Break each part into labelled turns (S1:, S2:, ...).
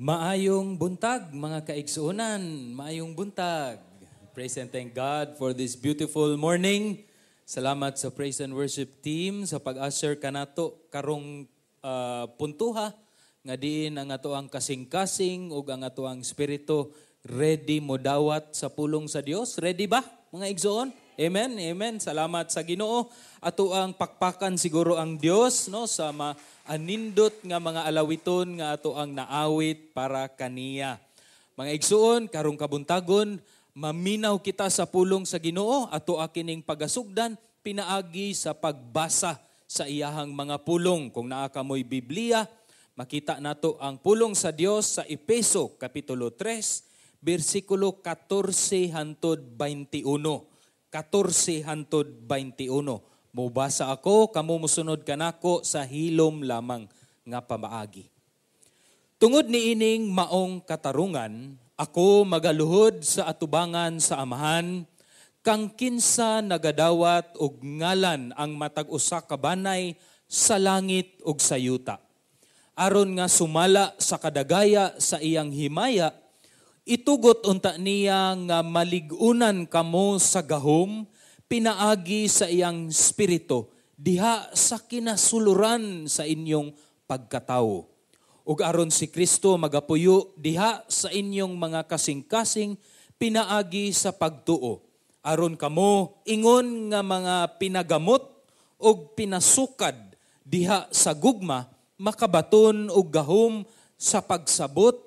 S1: Maayong buntag, mga kaigsuonan, maayong buntag. Praise and thank God for this beautiful morning. Salamat sa praise and worship team sa pag-usher kanato karong puntuha nga diin ang atoang kasing-kasing ug ang atoang espiritu ready mo dawat sa pulong sa Dios. Ready ba, mga igsoon? Amen. Amen. Salamat sa Ginoo. Ato ang pakpakan siguro ang Dios, no, sa maanindot nga mga alawiton nga ato ang naawit para kaniya. Mga igsuon, karong kabuntagon, maminaw kita sa pulong sa Ginoo. Ato kining pagasugdan pinaagi sa pagbasa sa iyahang mga pulong. Kung naa kamoy Biblia, makita nato ang pulong sa Dios sa Epeso kapitulo 3, bersikulo 14 hantod 21. 14 hantod 21. Mubasa ako, kamo musunod kanako sa hilom lamang nga pamaagi. Tungod niining maong katarungan, ako magaluhod sa atubangan sa Amahan, kang kinsa nagadawat og ngalan ang matag usa ka banay sa langit ug sa yuta. Aron nga sumala sa kadagaya sa iyang himaya, itugot unta niya nga malig-unan kamo sa gahom, pinaagi sa iyang espiritu, diha sa kinasuluran sa inyong pagkatawo. Ug aron si Kristo magapuyo diha sa inyong mga kasing-kasing pinaagi sa pagtuo. Aron kamo ingon nga mga pinagamot ug pinasukad diha sa gugma, makabaton og gahom sa pagsabot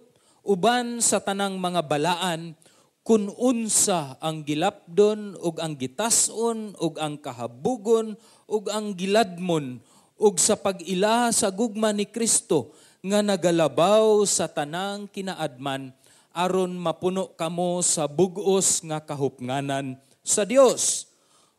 S1: uban sa tanang mga balaan kun unsa ang gilapdon ug ang gitas-on ug ang kahabugon ug ang giladmon ug sa pag-ila sa gugma ni Kristo nga nagalabaw sa tanang kinaadman, aron mapuno kamo sa bug-os nga kahupnganan sa Dios.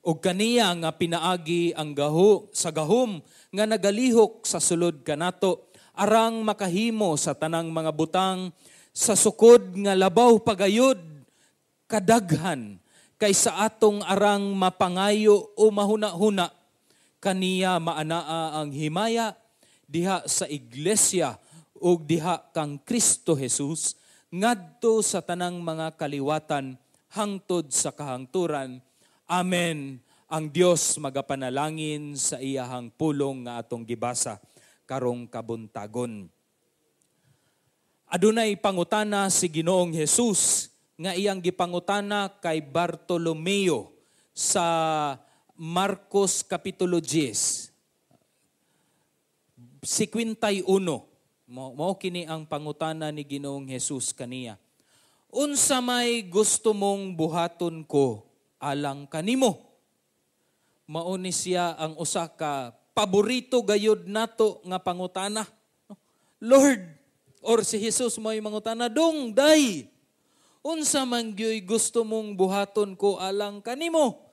S1: Ug kaniya nga pinaagi ang gaho sa gahom nga nagalihok sa sulod kanato, arang makahimo sa tanang mga butang sa sukod nga labaw pagayod kadaghan kaysa atong arang mapangayo o mahuna-huna, kaniya maanaa ang himaya diha sa iglesia ug diha kang Kristo Jesus ngadto sa tanang mga kaliwatan hangtod sa kahangturan. Amen. Ang Dios magapanalangin sa iyahang pulong nga atong gibasa karong kabuntagon. Adunay pangutana si Ginoong Jesus nga iyang gipangutana kay Bartolomeo sa Marcos Kapitulo 10. 51. Mao kini ang pangutana ni Ginoong Jesus kaniya. "Unsa may gusto mong buhaton ko alang kanimo?" Mao ni siya ang usa ka paborito gayud nato nga pangutana. Lord, or si Jesus mo'y mangutana, "Dong, day, unsa man gyoy gusto mong buhaton ko alang kanimo?"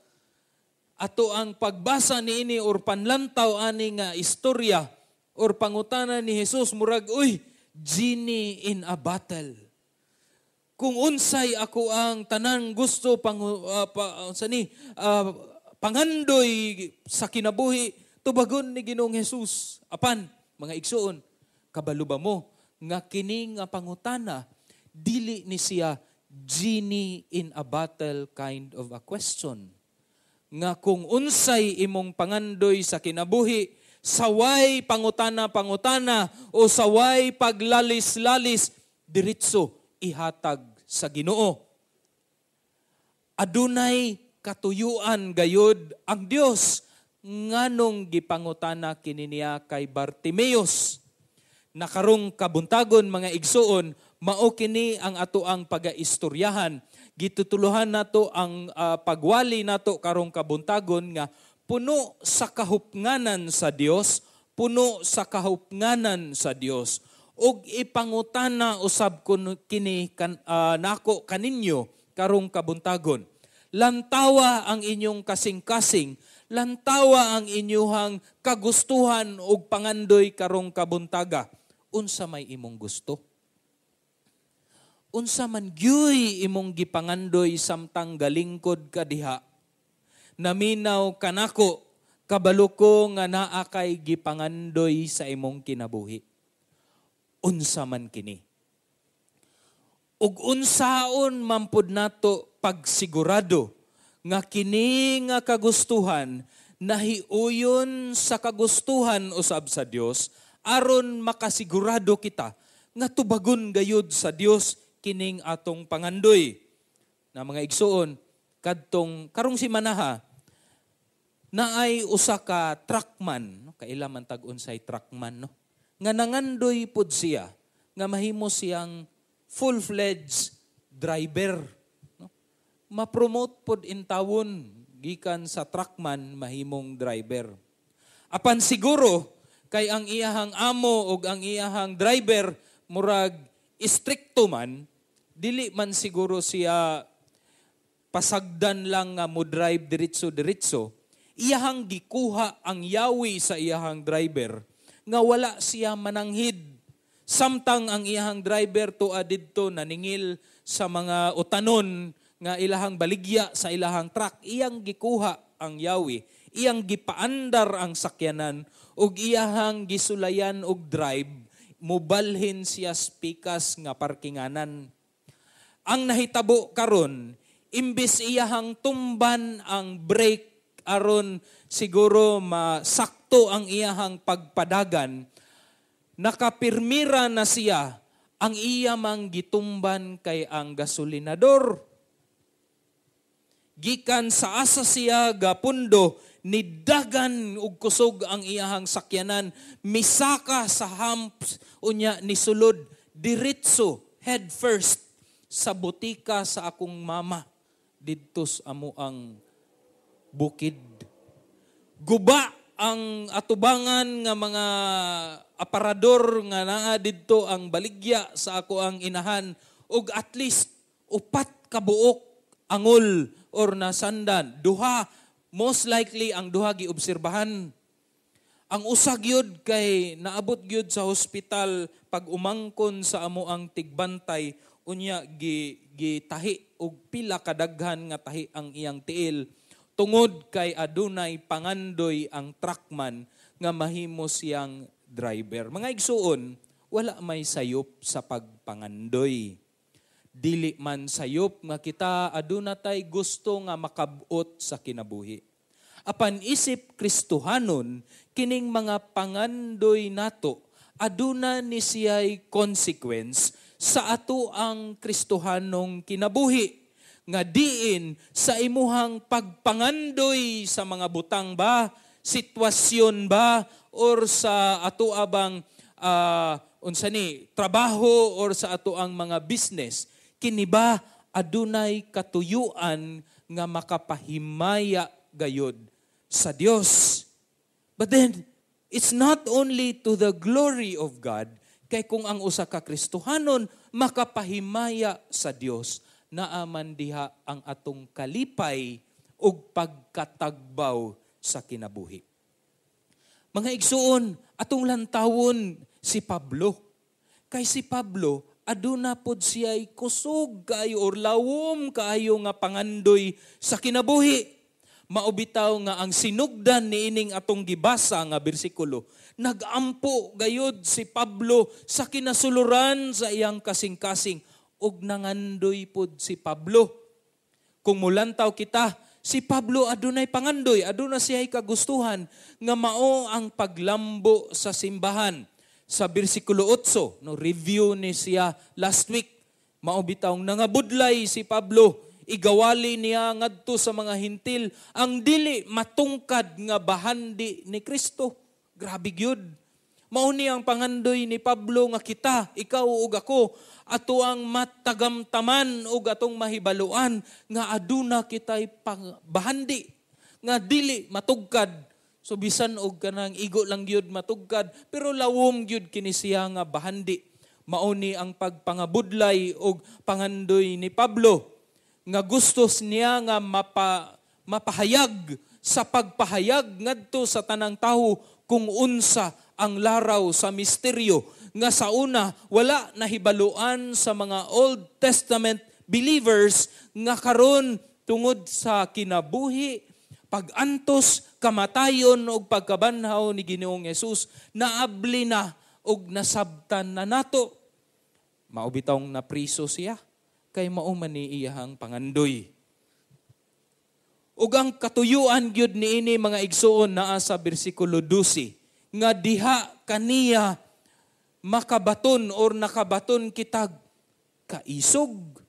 S1: Ato ang pagbasa niini or panlantaw ani nga istorya or pangutana ni Jesus, murag, uy, genie in a bottle. Kung unsay ako ang tanan gusto pang pa, unsa ni pangandoy sa kinabuhi, tubagon ni Ginoong Jesus. Apan, mga igsuon, kabalo ba mo nga kini nga pangutana dili ni siya genie in a bottle kind of a question? Nga kung unsay imong pangandoy sa kinabuhi, saway pangutana-pangutana o saway paglalis-lalis, diretso ihatag sa Ginoo. Adunay katuyuan gayud ang Dios nganong gipangutana kini niya kay Bartimeus. Nakarong kabuntagon, mga igsuon, mao kini ang atoang pagaistoryahan. Gitutuluhan nato ang pagwali nato karong kabuntagon nga puno sa kahupnganan sa Dios, puno sa kahupnganan sa Dios. Ug ipangutana usab kun kini nako kaninyo karong kabuntagon. Lantawa ang inyong kasing-kasing, lantawa ang inyuhang kagustuhan ug pangandoy karong kabuntaga. Unsa may imong gusto? Unsa man gyuy imong gipangandoy samtang galingkod ka diha? Naminaw kanako, kabalo ko nga naa kay gipangandoy sa imong kinabuhi. Unsa man kini? Ug unsaon man pud nato pagsigurado nga kini nga kagustuhan nahiuyon sa kagustuhan usab sa Dios, aron makasigurado kita nga tubagon gayud sa Dios kining atong pangandoy? Na mga igsuon, kadtong karong simanaha, naay usa ka truckman, no? Kaila man tag unsay truckman, no? Nga nangandoy pud siya nga mahimo siyang full-fledged driver, no? Ma-promote pod intawon gikan sa truckman mahimong driver. Apan siguro kay ang iyahang amo og ang iyahang driver murag istrikto man, dili man siguro siya pasagdan lang nga mo drive diretso-diretso. Iyahang gikuha ang yawi sa iyahang driver nga wala siya mananghid. Samtang ang iyahang driver tua didto naningil sa mga utanon nga ilahang baligya sa ilahang truck, iyang gikuha ang yawi, iyang gipaandar ang sakyanan ug iyahang gisulayan og drive, mubalhin siya pikas nga parkinganan. Ang nahitabo karon, imbis iyahang tumban ang brake aron siguro masakto ang iyahang pagpadagan, nakapirmira na siya, ang iya mang gitumban kay ang gasolinador. Gikan sa asa siya gapundo, nidagan og kusog ang iyahang sakyanan, misaka sa humps, unya nisulod diretso head first sa botika sa akong mama didto sa amo ang bukid. Guba ang atubangan nga mga aparador nga naa didto ang baligya sa ako ang inahan, og at least 4 ka buok angol or nasandan. Duha, most likely ang duha giobserbahan. Ang usa gyud kay naabot gyud sa hospital pag umangkon sa amo ang tigbantay, unya gitahi og pila kadaghan nga tahi ang iyang tiil tungod kay adunay pangandoy ang truckman nga mahimo siyang driver. Mga igsuon, wala may sayop sa pagpangandoy. Dili man sayop nga kita aduna tay gusto nga makabot sa kinabuhi. Apan isip Kristohanon, kining mga pangandoy nato aduna ni siya'y consequence sa ato ang Kristohanong kinabuhi. Nga diin sa imuhang pagpangandoy sa mga butang ba, sitwasyon ba, or sa ato abang unsa ni trabaho or sa ato ang mga business, kini ba adunay katuyuan nga makapahimaya gayod sa Dios? But then, it's not only to the glory of God, kay kung ang usa ka Kristohanon makapahimaya sa Dios, naaman diha ang atong kalipay ug pagkatagbaw sa kinabuhi. Mga igsuon, atong lantawon si Pablo. Kay si Pablo, aduna pod siya'y kusog kaayo or lawom kaayo nga pangandoy sa kinabuhi. Maubitaw nga ang sinugdan niining atong gibasa nga bersikulo, nagampo gayod si Pablo sa kinasuluran sa iyang kasing-kasing ug nangandoy pod si Pablo. Kung mulantaw kita, si Pablo adunay pangandoy, aduna siya'y kagustuhan nga mao ang paglambo sa simbahan. Sa bersikulo 8, no, review ni siya last week, mao bitawng nangabudlay si Pablo, igawali niya ngadto sa mga Hintil ang dili matungkad nga bahandi ni Kristo. Grabe gyud. Mao ni ang pangandoy ni Pablo nga kita, ikaw ug ako, ato ang matagamtaman ug atong mahibaluan nga aduna kitay bahandi nga dili matugkad. So bisan og kanang igo lang gyud matugkad, pero lawom gyud kini siya nga bahandi. Mao ni ang pagpangabudlay og pangandoy ni Pablo nga gustos niya nga mapahayag sa pagpahayag ngadto sa tanang tawo kung unsa ang laraw sa misteryo nga sa una wala nahibaluan sa mga Old Testament believers nga karon tungod sa kinabuhi, pag-antos, kamatayon ug pagkabanhaw ni Ginoong Hesus, naabli na ug nasabtan na nato. Mao bitawng napriso siya. Kay mao man ni iyahang pangandoy. Ug ang katuyuan gyud niini, mga igsuon, naa sa bersikulo 12 nga diha kaniya makabaton or nakabaton kitag kaisog,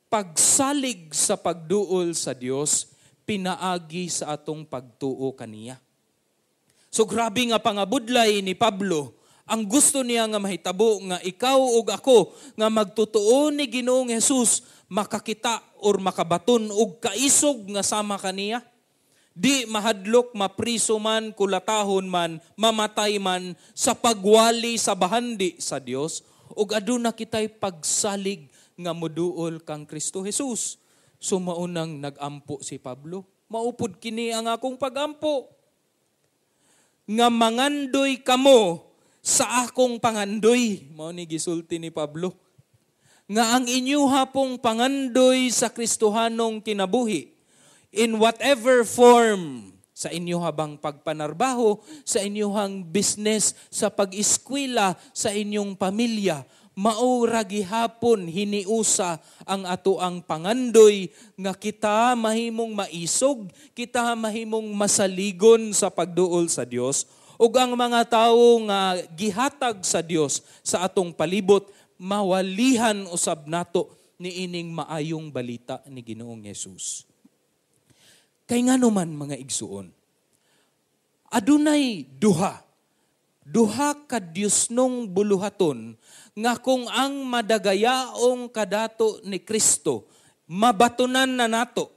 S1: pagsalig sa pagduol sa Dios pinaagi sa atong pagtuo kaniya. So grabe nga pangabudlay ni Pablo. Ang gusto niya nga mahitabo nga ikaw ug ako nga magtutuo ni Ginoong Hesus makakita or makabaton og kaisog nga sama kaniya. Di mahadlok mapriso man, kulatahon man, mamatay man sa pagwali sa bahandi sa Dios ug aduna kitay pagsalig nga moduol kang Kristo Jesus. So maunang nagampo si Pablo. Maupod kini ang akong pagampo nga mangandoy kamo sa akong pangandoy. Mao ni gisulti ni Pablo. Nga ang inyuha pong pangandoy sa Kristohanong kinabuhi, in whatever form, sa inyo habang pagpanarbaho, sa inyuhang business, sa pag-eskwela, sa inyong pamilya, mao ra gihapon hiniusa ang ato ang pangandoy nga kita mahimong maisog, kita mahimong masaligon sa pagduol sa Dios, ug ang mga tawo nga gihatag sa Dios sa atong palibot mawalihan usab nato niining maayong balita ni Ginoong Hesus. Kay ngano man, mga igsuon, adunay duha ka Diosnong buluhaton nga kung ang madagayaong kadato ni Kristo mabatunan na nato,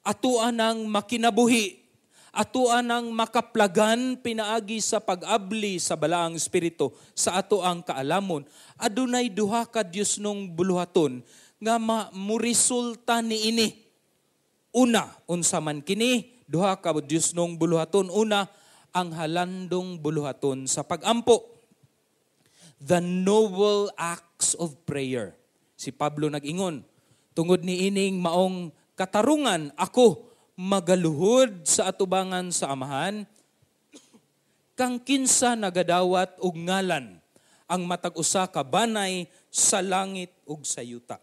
S1: atua nang makinabuhi, atua nang makaplagan pinaagi sa pag-abli sa Balaang Espiritu sa ato ang kaalamon. Adunay duha ka Diosnong buluhaton nga muresulta niini. Una, unsa man kini duha ka Diosnong buluhaton? Una, ang halandong buluhaton sa pagampo. The noble acts of prayer. Si Pablo nag-ingon, tungod ni ining maong katarungan, ako magaluhod sa atubangan sa Amahan, kang kinsa nagadawat og ngalan ang matag usa ka banay sa langit ug sa yuta.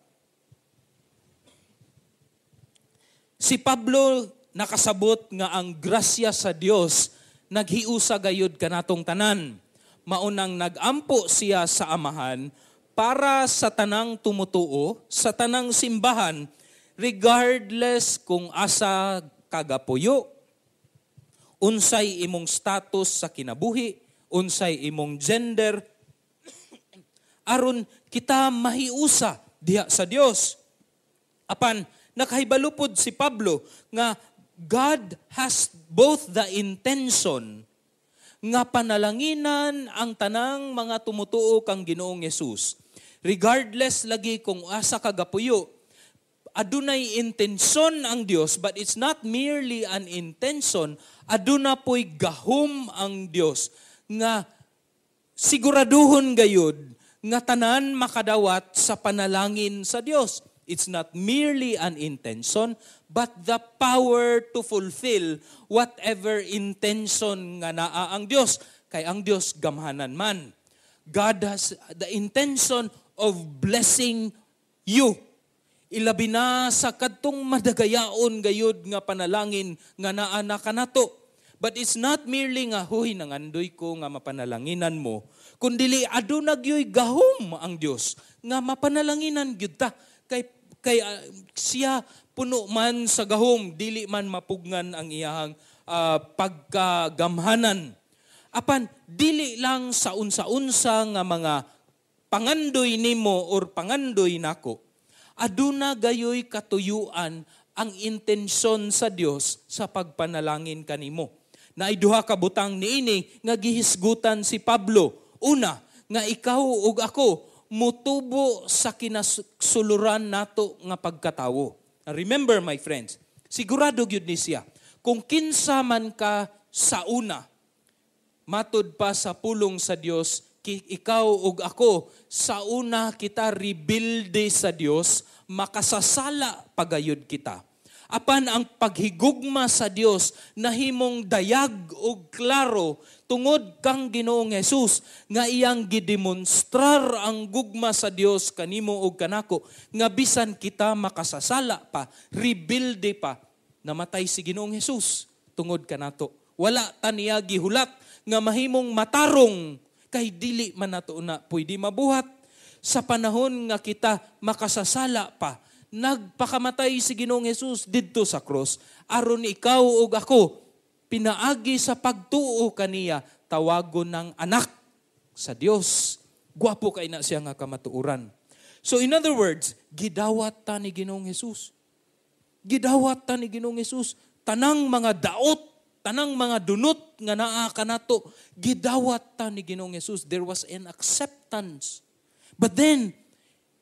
S1: Si Pablo nakasabot nga ang grasya sa Dios naghiusa gayud kanatong tanan. Maunang nagampo siya sa Amahan para sa tanang tumutuo, sa tanang simbahan, regardless kung asa kagapuyo, unsay imong status sa kinabuhi, unsay imong gender, aron kita mahiusa diha sa Dios. Apan nakahibalupod si Pablo nga God has both the intention nga panalanginan ang tanang mga tumutuo kang Ginoong Hesus. Regardless lagi kung asa kagapuyo, adunay intensyon ang Dios, but it's not merely an intention, aduna po'y gahom ang Dios nga siguraduhon gayud nga tanan makadawat sa panalangin sa Dios. It's not merely an intention, but the power to fulfill whatever intention nga naa ang Dios. Kay ang Dios gamhanan man. God has the intention of blessing you. Ilabi na sa kadtong madagayaon gayud nga panalangin nga naa na kanato. But it's not merely nga, huy, nangandoy ko nga mapanalanginan mo, kundili aduna gyoy gahom ang Dios nga mapanalanginan gyud ta. Kay siya puno man sa gahom, dili man mapugnan ang iyahang pagkagamhanan. Apan dili lang sa unsa-unsa nga mga pangandoy nimo or pangandoy nako, aduna gayoy katuyuan ang intensyon sa Dios sa pagpanalangin kanimo. Naay duha ka butang niini nga gihisgutan si Pablo. Una, nga ikaw ug ako mutubo sa kinasuluran nato nga pagkatawo. Remember, my friends, sigurado gyud ni siya, kung kinsa man ka sa una, matud pa sa pulong sa Dios, ikaw ug ako, sa una kita rebelde sa Dios, makasasala pagayod kita. Apan ang paghigugma sa Dios nahimong dayag ug klaro tungod kang Ginoong Hesus nga iyang gidemonstrar ang gugma sa Dios kanimo ug kanako, nga bisan kita makasasala pa, rebelde pa, namatay si Ginoong Hesus tungod kanato. Wala ta niya gihulat nga mahimong matarong kay dili man nato na pwede mabuhat. Sa panahon nga kita makasasala pa, nagpakamatay si Ginoong Hesus didto sa cross aron ikaw ug ako, pinaagi sa pagtuo kaniya, tawagon ng anak sa Dios. Gwapo kay na siya nga kamatuoran. So in other words, gidawat ta ni Ginoong Hesus. Gidawat ta ni Ginoong Hesus tanang mga daot, tanang mga dunot nga naa kanato, gidawat ta ni Ginoong Hesus. There was an acceptance. But then,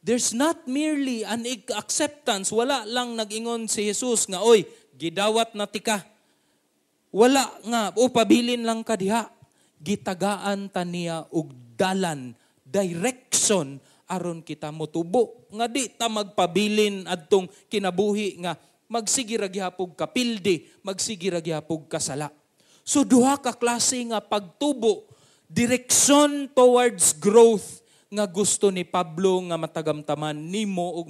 S1: there's not merely an acceptance. Wala lang nag-ingon si Jesus nga, "Oy, gidawat na tika." Wala nga, "O pabilin lang ka diha." Gitagaan ta niya og dalan, direction, aron kita motubo. Nga di ta magpabilin adtong kinabuhi nga magsige ra gihapog kapildi, magsige ra gihapog kasala. So duha ka klase nga pagtubo, direction towards growth nga gusto ni Pablo nga matagamtaman nimo ug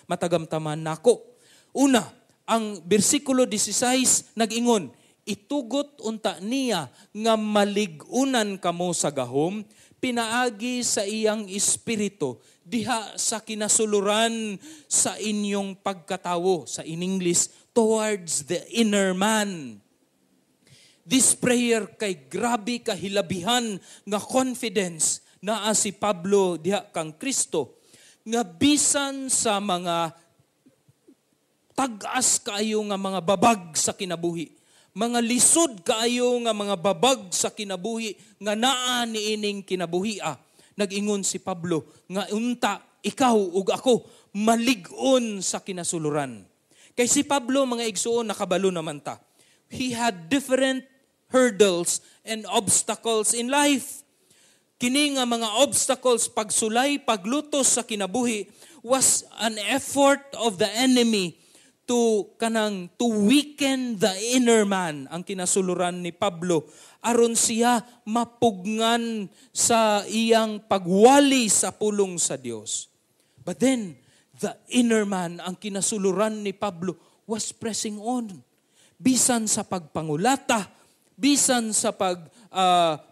S1: matagamtaman nako. Una, ang bersikulo 16 nag-ingon, "Itugot unta niya nga malig-unan kamo sa gahom pinaagi sa iyang Espiritu diha sa kinasuluran sa inyong pagkatawo," sa in English, towards the inner man. This prayer kay grabe kahilabihan nga confidence naa si Pablo diha kang Kristo nga bisan sa mga tag-as kaayo nga mga babag sa kinabuhi, mga lisod kaayo nga mga babag sa kinabuhi nga naa niining kinabuhia, nag-ingon si Pablo nga unta ikaw ug ako malig-on sa kinasuluran. Kay si Pablo, mga igsuon, nakabalo naman ta. He had different hurdles and obstacles in life. Kini nga mga obstacles, pagsulay, paglutos sa kinabuhi, was an effort of the enemy to kanang to weaken the inner man, ang kinasuluran ni Pablo, aron siya mapugngan sa iyang pagwali sa pulong sa Dios. But then the inner man, ang kinasuluran ni Pablo, was pressing on bisan sa pagpangulata, bisan sa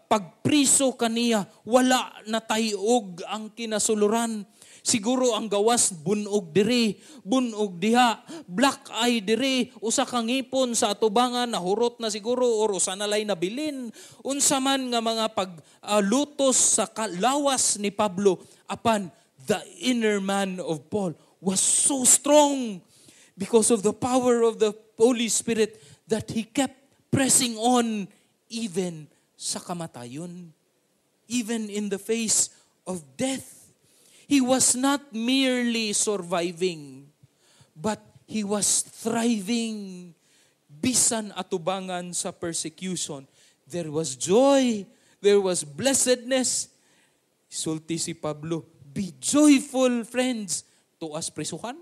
S1: pagpriso kaniya, wala natayog ang kinasuluran. Siguro ang gawas bunog diri, bunog diha, black eye diri, usa ka ngipon sa atubangan nahurot na siguro or usa na lay nabilin. Unsa man nga mga paglutos sa lawas ni Pablo, apan the inner man of Paul was so strong because of the power of the Holy Spirit that he kept pressing on even sa kamatayon, even in the face of death. He was not merely surviving, but he was thriving. Bisan atubangan sa persecution, there was joy, there was blessedness. Sulti si Pablo, "Be joyful, friends." Tuas prisuhan,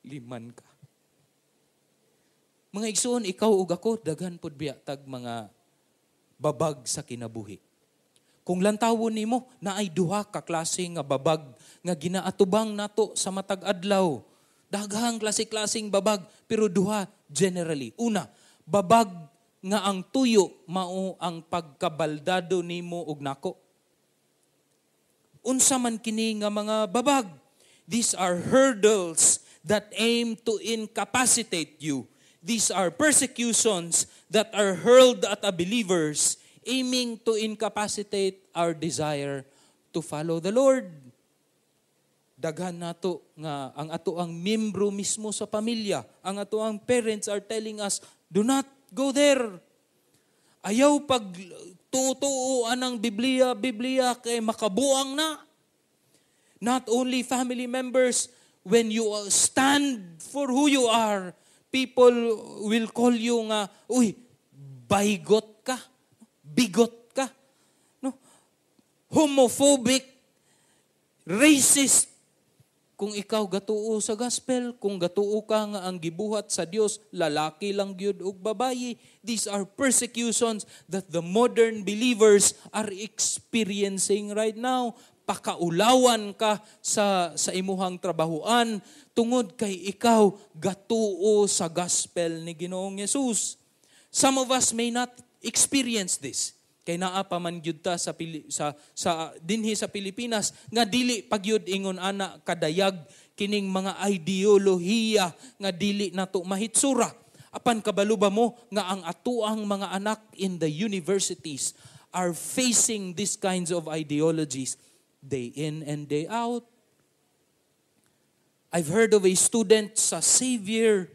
S1: liman ka. Mga igsoon, ikaw ug ako, daghan pud biya tag mga babag sa kinabuhi. Kung lantawon nimo, naay duha ka klase nga babag nga ginaatubang nato sa matag adlaw. Daghang klase-klaseng babag, pero duha generally. Una, babag nga ang tuyo mao ang pagkabaldado nimo ug nako. Unsa man kini nga mga babag? These are hurdles that aim to incapacitate you. These are persecutions that are hurled at a believers, aiming to incapacitate our desire to follow the Lord. Daghan nato nga ang ato ang membro mismo sa pamilya, ang ato ang parents are telling us, "Do not go there. Ayaw pag tuo-tuo anang Biblia, Biblia kay makabuang na." Not only family members, when you stand for who you are, people will call you nga, "Uy, bigot ka. Bigot ka." No? Homophobic, racist. Kung ikaw gatuo sa gospel, kung gatuo ka nga ang gibuhat sa Dios, lalaki lang gyud og babayi. These are persecutions that the modern believers are experiencing right now. Pakaulawan ka sa imuhang trabahuan tungod kay ikaw gatuo sa gospel ni Ginoong Hesus. Some of us may not experience this. Kay naa pa man gyud ta sa Pili, sa dinhi sa Pilipinas nga dili pagyud ingon ana kadayag kining mga ideolohiya nga dili nato mahitsura. Apan kabalo ba mo nga ang atuang mga anak in the universities are facing these kinds of ideologies day in and day out? I've heard of a student sa Xavier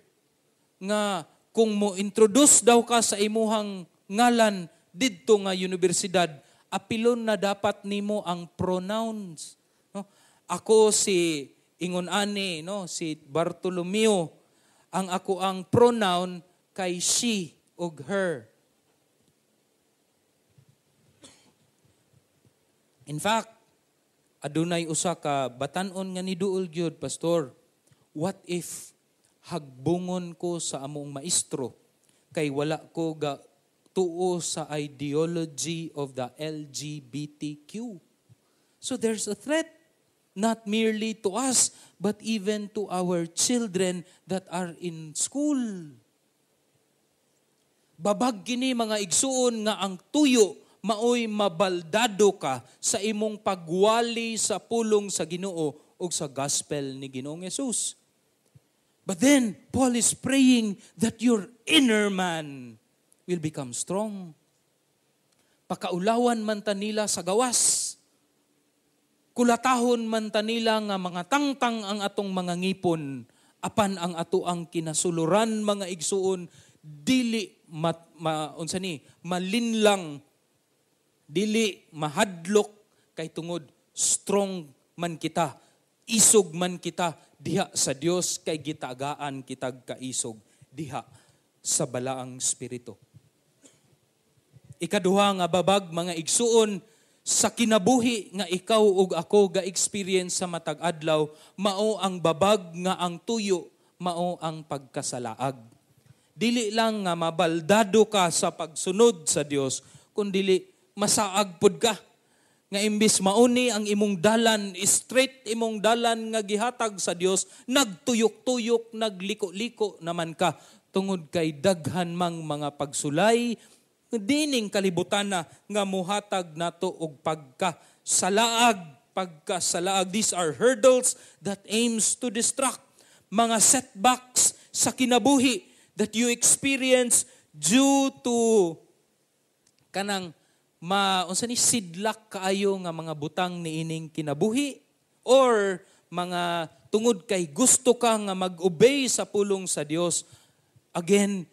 S1: nga kung mo introduce daw ka sa imuhang ngalan didto nga universidad, apilon na dapat nimo ang pronouns. No? Ako si ingon ani, no, si Bartolomeo, ang ako ang pronoun kay she ug her. In fact, adunay usa ka batan-on nga niduol gyud, "Pastor, what if hagbungon ko sa among maestro kay wala ko ga tuo sa ideology of the LGBTQ?" So there's a threat, not merely to us, but even to our children that are in school. Babag kini, mga igsuon, nga ang tuyo maoy mabaldado ka sa imong pagwali sa pulong sa Ginoo ug sa gospel ni Ginoong Hesus. But then Paul is praying that your inner man will become strong. Pakaulawan man ta nila sa gawas. Kulatahon man ta nila nga mga tangtang ang atong mga ngipon, apan ang ato ang kinasuluran, mga igsuon, dili ma, unsa ni, malinlang, dili mahadlok kay tungod strong man kita, isog man kita diha sa Dios kay gitagaan kitag kaisog diha sa Balaang Espiritu. Ikaduha nga babag, mga igsuon, sa kinabuhi nga ikaw ug ako ga-experience sa matag adlaw, mao ang babag nga ang tuyo mao ang pagkasalaag. Dili lang nga mabaldado ka sa pagsunod sa Dios, kundili masaag pud ka. Nga imbis mauni ang imong dalan, straight imong dalan nga gihatag sa Dios, nagtuyok-tuyok, nagliko-liko naman ka tungod kay daghan mang mga pagsulay dining kalibutan na nga muhatag nato og pagkasalaag, pagkasalaag. These are hurdles that aims to distract, mga setbacks sa kinabuhi that you experience due to kanang ma unsa ni, sidlak kaayo nga mga butang niining kinabuhi or mga tungod kay gusto ka nga mag-obey sa pulong sa Dios, again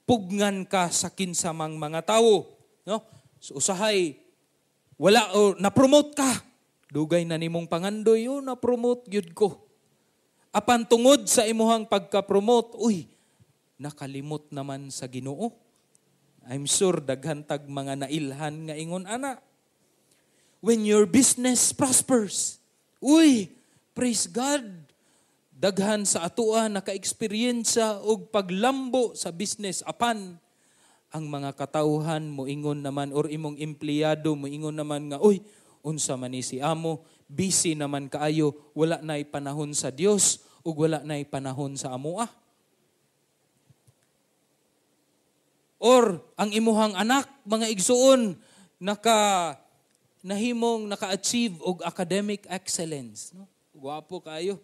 S1: pugngan ka sa kinsa mang mga tawo, no? So usahay wala o na-promote ka, dugay na nimong pangandoy, "Oh, na-promote gyud ko." Apan tungod sa imuhang pagka-promote, uy, nakalimot naman sa Ginoo. I'm sure daghan tag mga nailhan nga ingon ana. When your business prospers, uy, praise God. Daghan sa atoa naka-experience og paglambo sa business, apan ang mga katawhan moingon naman or imong empleyado moingon naman nga, "Uy, unsa man ni si amo, busy naman kaayo, wala na'y panahon sa Dios ug wala na'y panahon sa amoa." Or ang imuhang anak, mga igsuon, nahimong naka-achieve og academic excellence, no? Gwapo kaayo.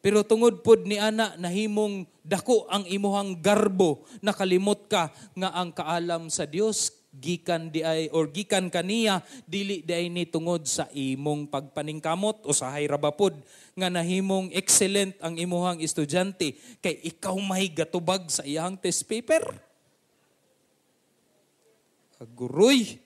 S1: Pero tungod pod ni ana nahimong dako ang imuhang garbo, nakalimot ka nga ang kaalam sa Dios gikan di ay or gikan kaniya, dili di ay ni tungod sa imong pagpaningkamot. Usahay ra ba pod nga nahimong excellent ang imuhang estudyante kay ikaw may gatubag sa iyang test paper? Aguroy.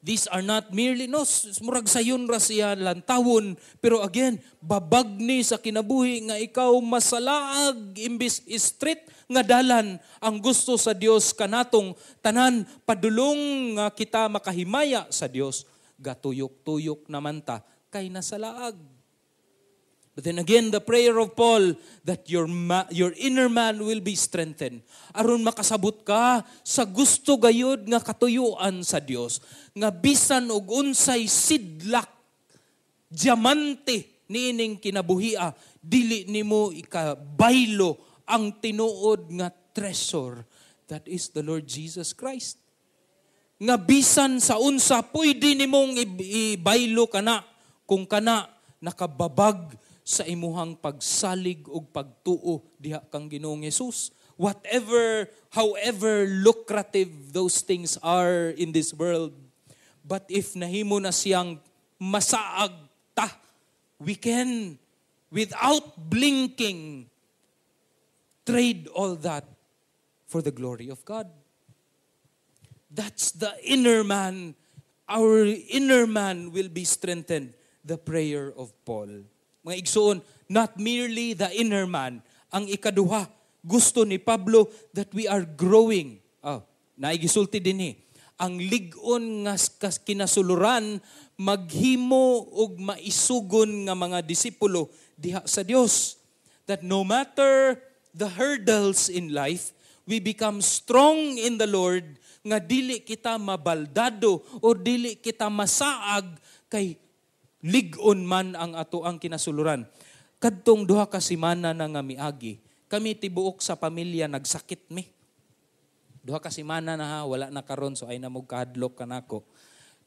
S1: These are not merely, no, murag sayon ra siya lantawon. Pero again, babag ni sa kinabuhi nga ikaw masalaag imbis straight nga dalan ang gusto sa Dios kanatong tanan padulong nga kita makahimaya sa Dios. Gatuyok-tuyok naman ta Kay nasalaag. But then again, the prayer of Paul that your inner man will be strengthened. Aron makasabot ka sa gusto gayud nga katuyuan sa Dios, nga bisan og unsay sidlak, diamante niining kinabuhia, dili nimo ikabaylo ang tinuod nga treasure, that is the Lord Jesus Christ. Nga bisan sa unsa pwede nimong ibaylo kana kung kana nakababag sa imuhang pagsalig ug pagtuo diha kang Ginoong Hesus. Whatever, however lucrative those things are in this world, but if nahimo na siyang masaag ta, we can, without blinking, trade all that for the glory of God. That's the inner man. Our inner man will be strengthened. The prayer of Paul. Mga igsoon, not merely the inner man. Ang ikaduha, gusto ni Pablo that we are growing. Oh, naigisulti din eh. Ang lig-on nga kinasuluran maghimo og maisugon nga mga disipulo diha sa Dios. That no matter the hurdles in life, we become strong in the Lord nga dili kita mabaldado o dili kita masaag kay lig-on man ang ato ang kinasuluran. Kadtong 2 ka semana na nga miagi, kami tibuok sa pamilya nagsakit mi. 2 ka semana na ha, wala na karon, so ay na mo kahadlok kanako.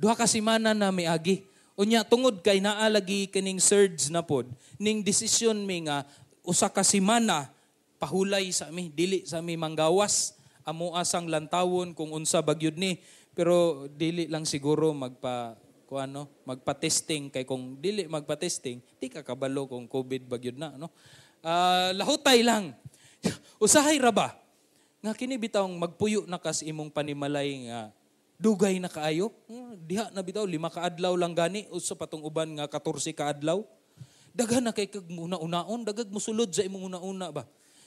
S1: 2 ka semana na miagi. Unya tungod kay naa lagi kining surge na pod, ning desisyon mi nga 1 ka semana pahulay sa mi, dili sa mi manggawas. Amo asang lantawon kung unsa bagyod ni, pero dili lang siguro magpa kung ano, magpa-testing kay kung dili magpa-testing, di ka kabalo kung COVID bagyod na, no? Lahutay lang. Usahay ra ba? Nga kini bitawng magpuyo na kas imong panimalay nga dugay na kaayo. Diha na bitaw 5 ka adlaw lang gani, usa patong uban nga 14 ka adlaw. Daghan na kay kag una-unaon, dagag mosulod sa imong una-una ba.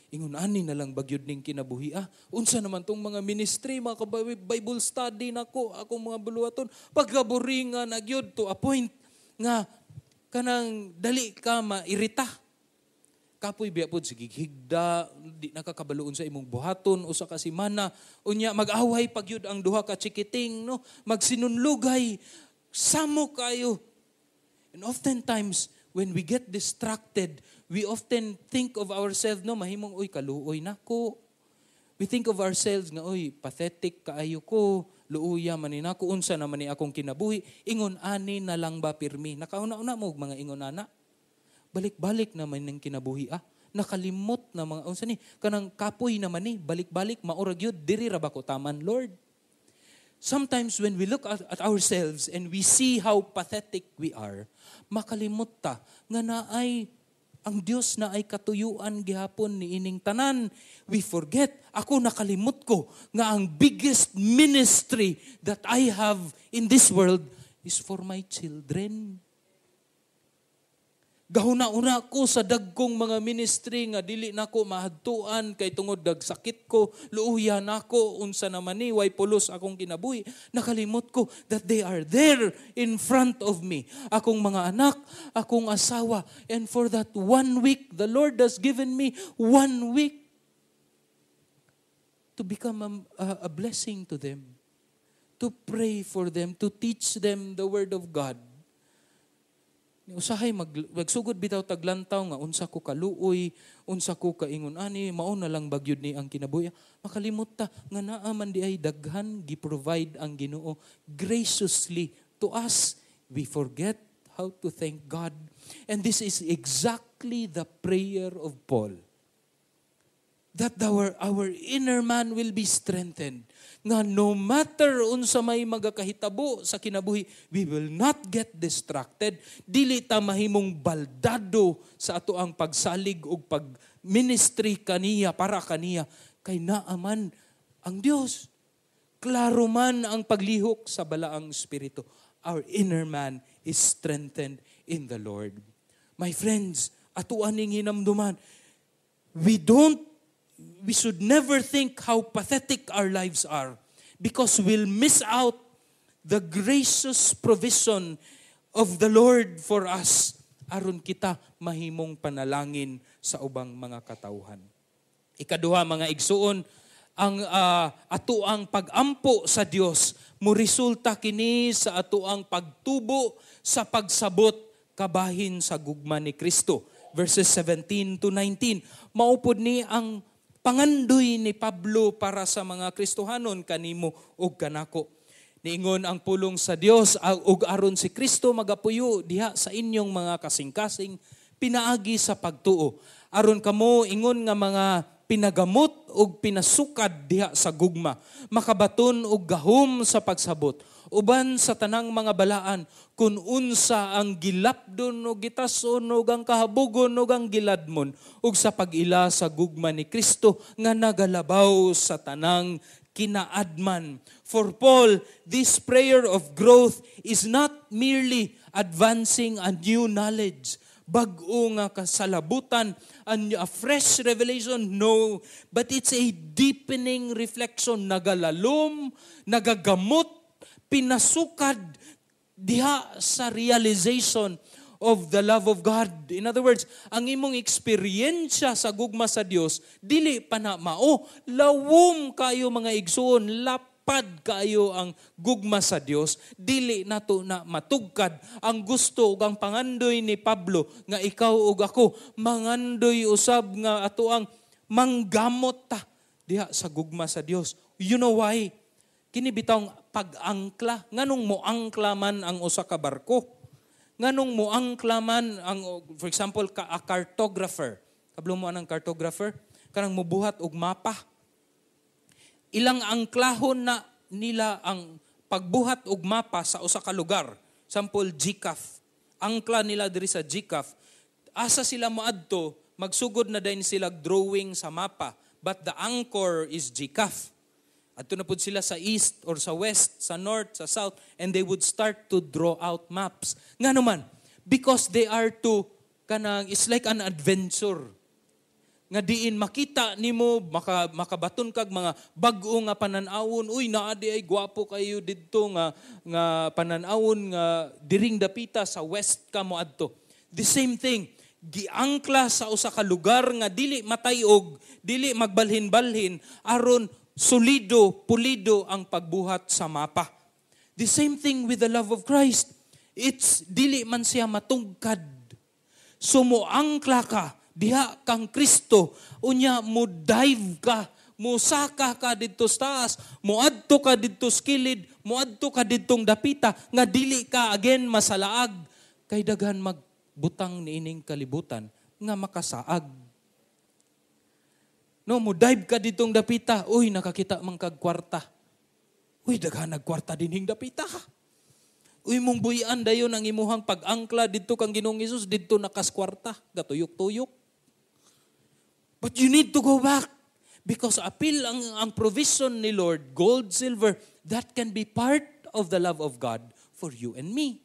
S1: Ingon ani na lang bagyod ning kinabuhi ah. Unsa naman tong mga ministry, mga Bible study nako, akong mga buluhaton, pagkaboringa na gyud to a point nga kanang dali ka mairita. Kapoy biya pod, sige higda, di nakakabaluon sa imong buhaton 1 ka semana. Unya mag-away pag yun ang duha ka chikiting, no? Magsinunlugay, samo kayo. And oftentimes, when we get distracted, we often think of ourselves, no, mahimong, "Uy, kaluoy nako." We think of ourselves nga, "Uy, pathetic kaayo ko, luuya man ni nako, unsa naman ni akong kinabuhi, ingon ani na lang ba pirmi?" Nakauna-una mo og mga ingon ana. Balik-balik naman ng kinabuhi ah. Nakalimot na mga unsa ni kanang kapoy naman ni, balik-balik maura gyud, diri ra ba ko taman, Lord? Sometimes when we look at ourselves and we see how pathetic we are, makalimot ta nga naay ang Dios na ay katuyuan gihapon ni ining tanan. We forget, ako nakalimot ko nga ang biggest ministry that I have in this world is for my children. Gahuna-una ko sa dagkong mga ministry nga dili nako mahadtuan kay tungod dagsakit ko, luuya nako, unsa naman ni, way pulos akong kinabuhi. Nakalimot ko that they are there in front of me. Akong mga anak, akong asawa. And for that one week, the Lord has given me one week to become a blessing to them, to pray for them, to teach them the Word of God. Usahay magsugod bitaw taglantaw nga unsa ko kaluoy, unsa ko kaingon ani, mao na lang bagyod ni ang kinabuhi. Makalimot ta nga naa man di ay daghan gi-provide ang Ginoo graciously to us. We forget how to thank God. And this is exactly the prayer of Paul. That our inner man will be strengthened. Nga no matter unsa may magakahitabo sa kinabuhi, we will not get distracted. Dili ta mahimong baldado sa ato ang pagsalig ug pag-ministry kaniya, para kaniya. Kay naaman ang Dios. Klaro man ang paglihok sa balaang espiritu. Our inner man is strengthened in the Lord. My friends, ato aning hinamduman, we should never think how pathetic our lives are because we'll miss out the gracious provision of the Lord for us aron kita mahimong panalangin sa ubang mga katawhan. Ikaduha, mga igsuon, ang atoang pagampo sa Dios mo resulta kini sa atoang pagtubo sa pagsabot kabahin sa gugma ni Kristo. Verses 17 to 19. Mao pod ni ang pangandoy ni Pablo para sa mga Kristohanon, kanimo ug kanako. Niingon ang pulong sa Dios, "Ug aron si Kristo magapuyo diha sa inyong mga kasing-kasing pinaagi sa pagtuo, aron kamo, ingon nga mga pinagamot ug pinasukad diha sa gugma, makabaton og gahom sa pagsabot uban sa tanang mga balaan kung unsa ang gilapdon ug gitas-on ug ang kahabogon ug ang giladmon ug sa pag-ila sa gugma ni Kristo nga nagalabaw sa tanang kinaadman." For Paul, this prayer of growth is not merely advancing a new knowledge, bag-o nga kasalabutan, a fresh revelation, no. But it's a deepening reflection, nagalalom, nagagamot, pinasukad diha sa realization of the love of God. In other words, ang imong eksperyensya sa gugma sa Dios dili pa na mao. Lawom kayo, mga igsuon, lapad kaayo ang gugma sa Dios, dili nato na matugkad. Ang gusto ug ang pangandoy ni Pablo nga ikaw ug ako mangandoy usab nga ato ang manggamot ta diha sa gugma sa Dios. You know why? Kini bitawng pag-angkla. Nganong mo angkla man ang usa ka barko? Nganong mo angkla man ang, for example, a cartographer? Kabalo mo anang cartographer? Kanang mubuhat og mapa. Ilang angklahon na nila ang pagbuhat og mapa sa usa ka lugar. Sample, GCAF. Angkla nila diri sa GCAF. Asa sila moadto, magsugod na din sila drawing sa mapa. But the anchor is GCAF. Adto na pud sila sa east or sa west, sa north, sa south, and they would start to draw out maps. Nga naman, because they are to, kanang, it's like an adventure nga diin makita nimo, makabaton kag mga bag-o nga panan-awon. Uy, naa di ay gwapo kayo didto nga panan-awon nga diring dapita sa west ka mo adto. The same thing, giangkla sa usa ka lugar nga dili matayog, dili magbalhin-balhin, aron solido, pulido ang pagbuhat sa mapa. The same thing with the love of Christ. It's dili man siya matungkad. So moangkla ka diha kang Kristo, unya mo dive ka, musaka ka didto sa taas, moadto ka didto sa kilid, moadto ka didtong dapita nga dili ka again masalaag, kay daghan magbutang niining kalibutan nga makasaag. No, mo dive ka ditong dapita, uy, nakakita man kag kwarta. Uy, daghan nagkwarta dinhing dapita. Uy, mong buyan dayon ang imuhang pag-angkla didto kang Ginoong Hesus, didto nakas kwarta, gatuyok-tuyok. But you need to go back because apil ang provision ni Lord, gold, silver, that can be part of the love of God for you and me.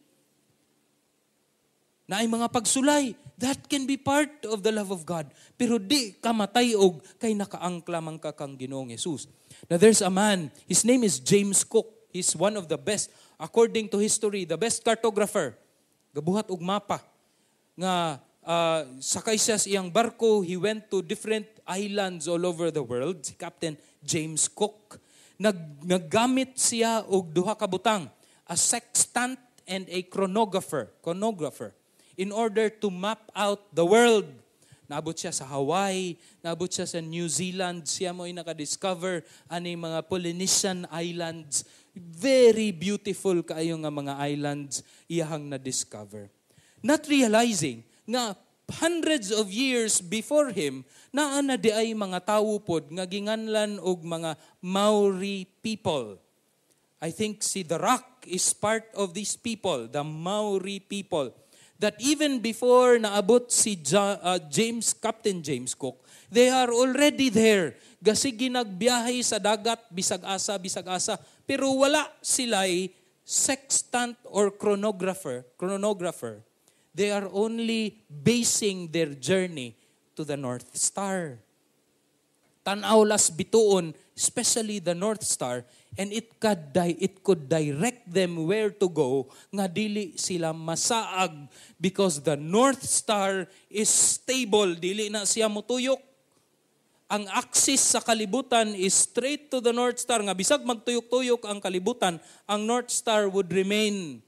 S1: Naay mga pagsulay, that can be part of the love of God. Pero di ka matayog kay nakaangkla man ka kang Ginoong Hesus. Now there's a man, his name is James Cook. He's one of the best, according to history, the best cartographer. Gabuhat og mapa nga sakay siya sa iyang barko, he went to different islands all over the world. Si Captain James Cook. Naggamit siya og duha ka butang, a sextant and a chronographer in order to map out the world. Naabot siya sa Hawaii, naabot siya sa New Zealand, siya mo naka-discover ani mga Polynesian islands. Very beautiful kaayo nga mga islands iyahang na-discover. Not realizing nga hundreds of years before him, naa na di ay mga tawo pod nga ginganlan og mga Maori people. I think si The Rock is part of these people, the Maori people. That even before naabot si James, Captain James Cook, they are already there. Gasigi nagbiyahe sa dagat, bisag asa, bisag asa. Pero wala sila'y sextant or chronographer. They are only basing their journey to the North Star. Tan-aw las bituon, especially the North Star, and it could direct them where to go nga dili sila masaag because the North Star is stable, dili na siya mutuyok. Ang axis sa kalibutan is straight to the North Star nga bisag magtuyok-tuyok ang kalibutan, ang North Star would remain.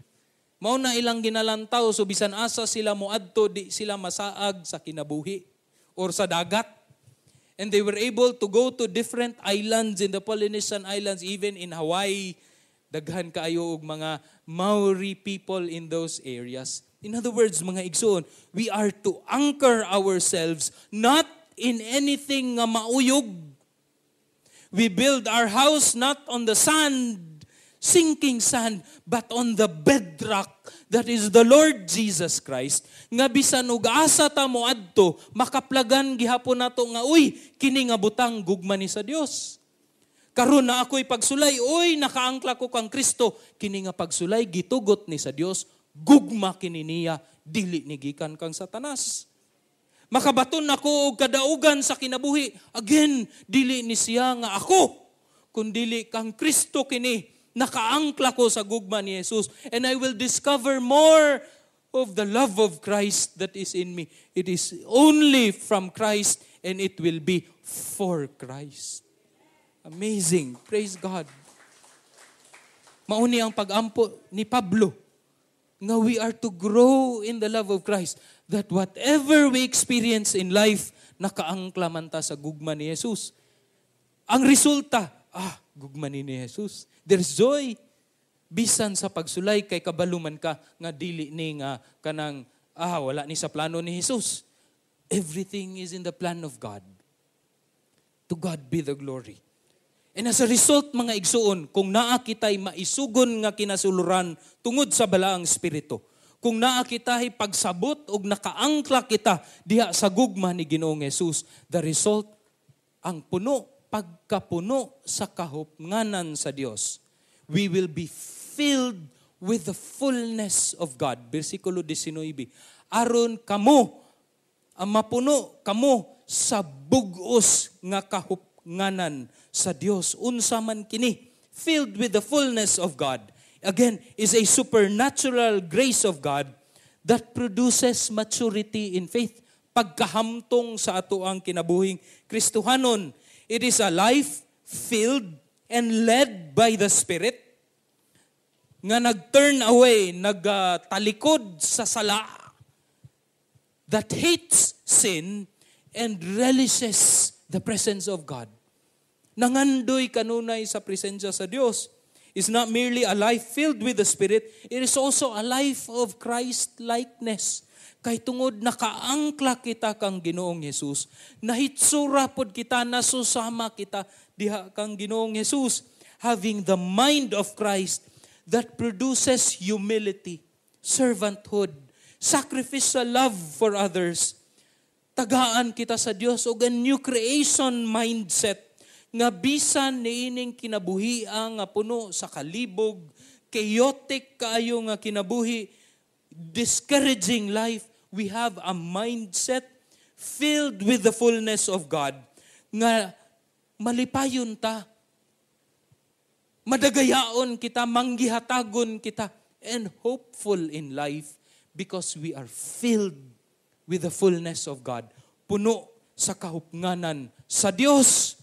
S1: Mao na ilang ginalantaw, so bisan asa sila moadto, di sila masaag sa kinabuhi or sa dagat. And they were able to go to different islands in the Polynesian Islands, even in Hawaii. Daghan kaayo og mga Maori people in those areas. In other words, mga igsoon, we are to anchor ourselves not in anything nga mauyog. We build our house not on the sand, sinking sand, but on the bedrock that is the Lord Jesus Christ. Nga bisan og asa ta mo adto, makaplagan gihapon nato nga, "Uy, kini nga butang gugma ni sa Dios." Karon na ako'y pagsulay, uy, nakaangkla ko kang Kristo. Kini nga pagsulay gitugot ni sa Dios, gugma kini niya, dili ni gikan kang Satanas. Makabaton ako og kadaugan sa kinabuhi. Again, dili ni siya nga ako, kundili kang Kristo kini. Nakaangkla ko sa gugma ni Jesus. And I will discover more of the love of Christ that is in me. It is only from Christ and it will be for Christ. Amazing. Praise God. Mao ni ang pagampo ni Pablo nga we are to grow in the love of Christ, that whatever we experience in life, nakaangkla man ta sa gugma ni Jesus. Ang resulta, gugma ni Jesus. There's joy. Bisan sa pagsulay kay kabalo man ka nga dili ni nga kanang wala ni sa plano ni Jesus. Everything is in the plan of God. To God be the glory. And as a result, mga igsuon, kung naa kitay maisugon nga kinasuluran tungod sa Balaang Espiritu, kung naa kitay pagsabot og nakaangkla kita diha sa gugma ni Ginoong Jesus, the result, ang puno, pagkapuno sa kahupnganan sa Dios, we will be filled with the fullness of God. Versikulo 19. Aron kamo, ang mapuno kamo sa bugos nga kahupnganan sa Dios. Unsa man kini? Filled with the fullness of God. Again, is a supernatural grace of God that produces maturity in faith. Pagkahamtong sa ato ang kinabuhing Kristohanon. It is a life filled and led by the Spirit nga nag-turn away, nagtalikod sa sala, that hates sin and relishes the presence of God. Nangandoy kanunay sa presensya sa Dios. Is not merely a life filled with the Spirit, it is also a life of Christ-likeness. Kay tungod nakaangkla kita kang Ginoong Jesus, nahitsura pod kita, nasusama kita diha kang Ginoong Jesus, having the mind of Christ that produces humility, servanthood, sacrificial love for others. Tagaan kita sa Dios og a new creation mindset nga bisan niining kinabuhi nga puno sa kalibog, chaotic kaayo nga kinabuhi, discouraging life, we have a mindset filled with the fullness of God nga malipayon ta, madagayaon kita, manggihatagon kita, and hopeful in life because we are filled with the fullness of God. Puno sa kahupnganan sa Dios.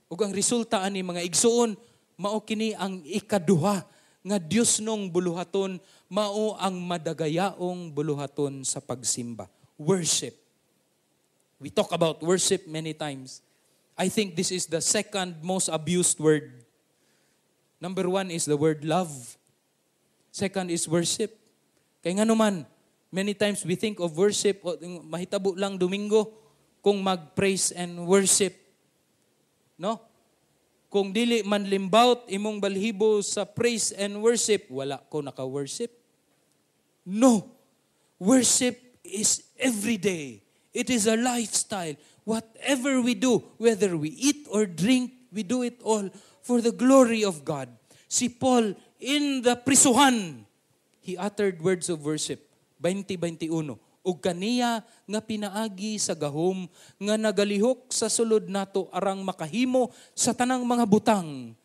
S1: Ug ang resulta ani, mga igsuon, mao kini ang ikaduha nga Dios nong buluhaton, mao ang madagayaong buluhaton sa pagsimba. Worship. We talk about worship many times. I think this is the second most abused word. Number one is the word "love." Second is "worship." Kaya nga naman, many times we think of worship, mahitabo lang Domingo kung mag-praise and worship. No? Kung dili man limbout imong balhibo sa praise and worship, wala ko naka-worship. No. Worship is every day. It is a lifestyle. Whatever we do, whether we eat or drink, we do it all for the glory of God. Si Paul, in the prisuhan, he uttered words of worship. 20:21. Ug kaniya nga pinaagi sa gahom nga nagalihok sa sulod nato arang makahimo sa tanang mga butang.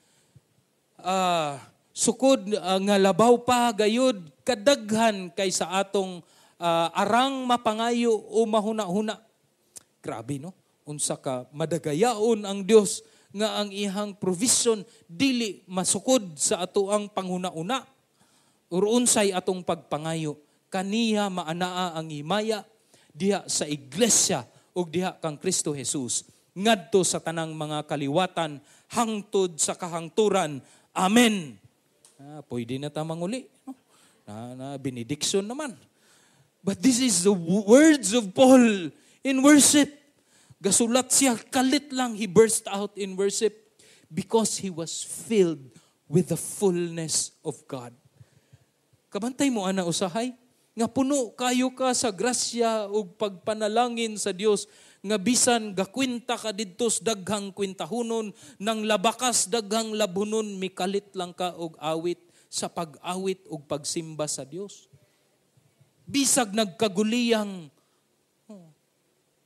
S1: Sukod nga labaw pa gayud kadaghan kaysa atong arang mapangayo o mahuna-huna. Grabe, no? Unsa ka madagayaon ang Dios nga ang ihang provision dili masukod sa atoang panghuna-una or unsay atong pagpangayo. Kaniya maanaa ang himaya diha sa iglesia ug diha kang Kristo Jesus ngadto sa tanang mga kaliwatan hangtod sa kahangturan. Amen. Pwede na ta manguli, no? Na benediction naman. But this is the words of Paul in worship. Gasulat siya, kalit lang he burst out in worship because he was filled with the fullness of God. Kabantay mo ana usahay nga puno kayo ka sa grasya ug pagpanalangin sa Dios nga bisan gakwenta ka didto sa daghang kwentahunon nang labakas daghang labunon, mikalit lang ka og awit sa pag-awit ug pagsimba sa Dios. Bisag nagkaguliyang, oh,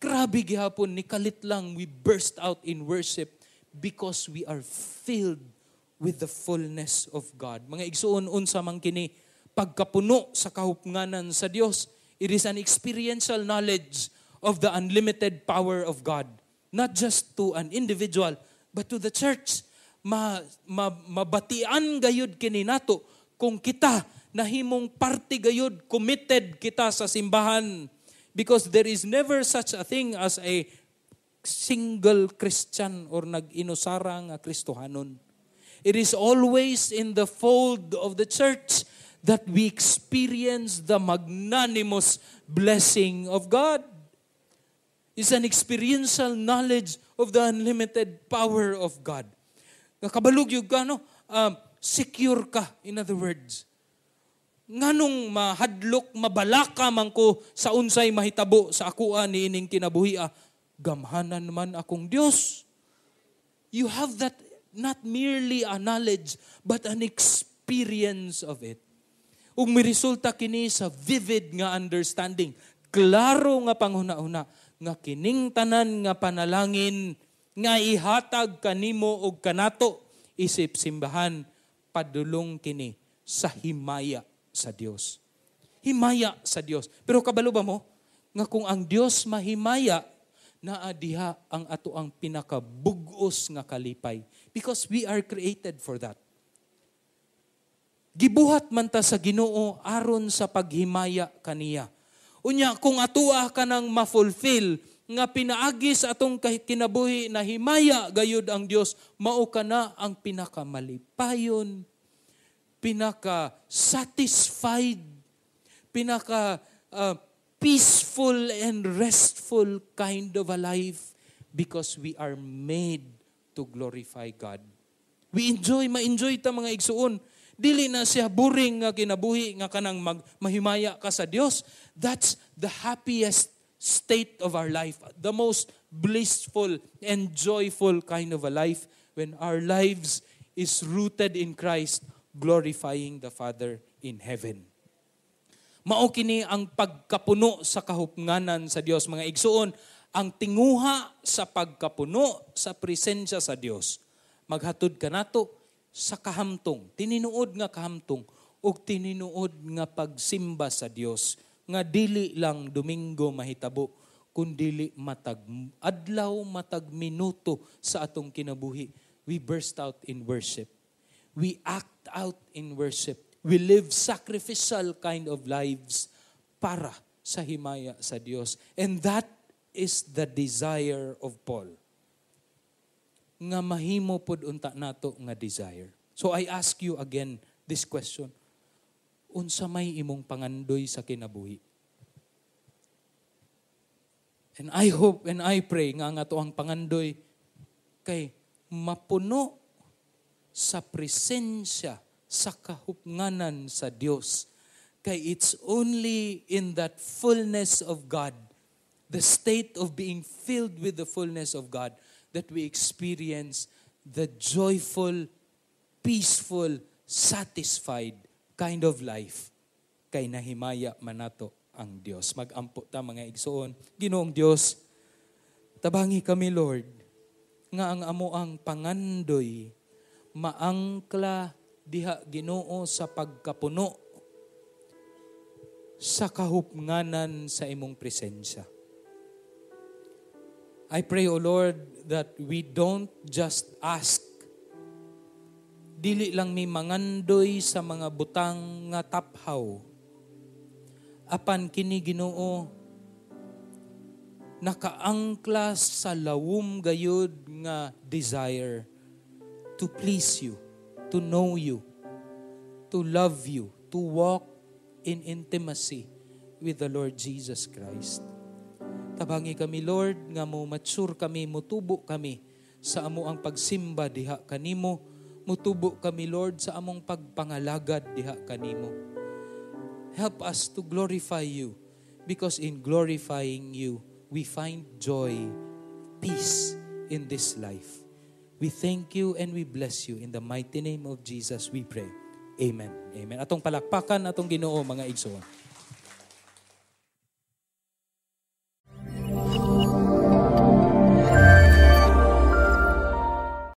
S1: grabe gihapon, nikalit lang, we burst out in worship because we are filled with the fullness of God. Mga igsuon, unsa man kini pagkapuno sa kahupnganan sa Dios? It is an experiential knowledge of the unlimited power of God. Not just to an individual, but to the church. Mabatian gayud kini nato kung kita nahimong parte gayud, committed kita sa simbahan. Because there is never such a thing as a single Christian or nag-inusara nga Kristohanon. It is always in the fold of the church that we experience the magnanimous blessing of God. It's an experiential knowledge of the unlimited power of God. Nga kabalog yun ka, no? Secure ka, in other words. Nganong mahadlok, mabalaka man ko sa unsay mahitabo sa akoa ni ining kinabuhi, gamhanan man akong Dios. You have that not merely a knowledge, but an experience of it. Ug miresulta kini sa vivid nga understanding, klaro nga panghuna-huna nga kining tanan nga panalangin nga ihatag kanimo og kanato isip simbahan, padulong kini sa himaya sa Dios. Himaya sa Dios. Pero kabalo ba mo nga kung ang Dios mahimaya, naa diha ang ato ang pinakabugos nga kalipay, because we are created for that. Gibuhat man ta sa Ginoo aron sa paghimaya kaniya. Unya kung atua ka nang ma-fulfill nga pinaagi sa atong kinabuhi na himaya gayud ang Dios, mao ka na ang pinakamalipayon, pinaka-satisfied, pinaka peaceful and restful kind of a life because we are made to glorify God. We enjoy, ma-enjoy ta, mga igsuon. Dili na siya boring nga kinabuhi nga kanang mahimaya ka sa Dios. That's the happiest state of our life, the most blissful and joyful kind of a life when our lives is rooted in Christ, glorifying the Father in heaven. Mao kini ang pagkapuno sa kahupnganan sa Dios, mga igsuon, ang tinguha sa pagkapuno sa presensya sa Dios. Maghatod kanato sa kahamtong, tininuod nga kahamtong ug tininuod nga pagsimba sa Dios nga dili lang Domingo mahitabo kundili matag adlaw, matag minuto sa atong kinabuhi. We burst out in worship. We act out in worship. We live sacrificial kind of lives para sa himaya sa Dios. And that is the desire of Paul. Nga mahimo pod unta nato nga desire. So I ask you again this question. Unsa may imong pangandoy sa kinabuhi? And I hope and I pray nga ang ato ang pangandoy kay mapuno sa presensya sa kahupnganan sa Dios. Kay it's only in that fullness of God, the state of being filled with the fullness of God, that we experience the joyful, peaceful, satisfied kind of life kay nahimaya man nato ang Dios. Magampo ta, mga igsoon. Ginoong Dios, tabangi kami, Lord, nga ang amoang pangandoy maangkla diha, Ginoo, sa pagkapuno sa kahupnganan sa imong presensya. I pray, O Lord, that we don't just ask. Dili lang mi mangandoy sa mga butang nga taphaw. Apan kini, Ginoo, nakaangkla sa lawom gayud nga desire to please you, to know you, to love you, to walk in intimacy with the Lord Jesus Christ. Tabangi kami, Lord, nga mo mature kami, mutubo kami sa amoang pagsimba diha kanimo, mutubo kami, Lord, sa among pagpangalagad diha kanimo. Help us to glorify you because in glorifying you, we find joy, peace in this life. We thank you and we bless you. In the mighty name of Jesus we pray. Amen. Amen. Atong palakpakan atong Ginoo, mga igsoon.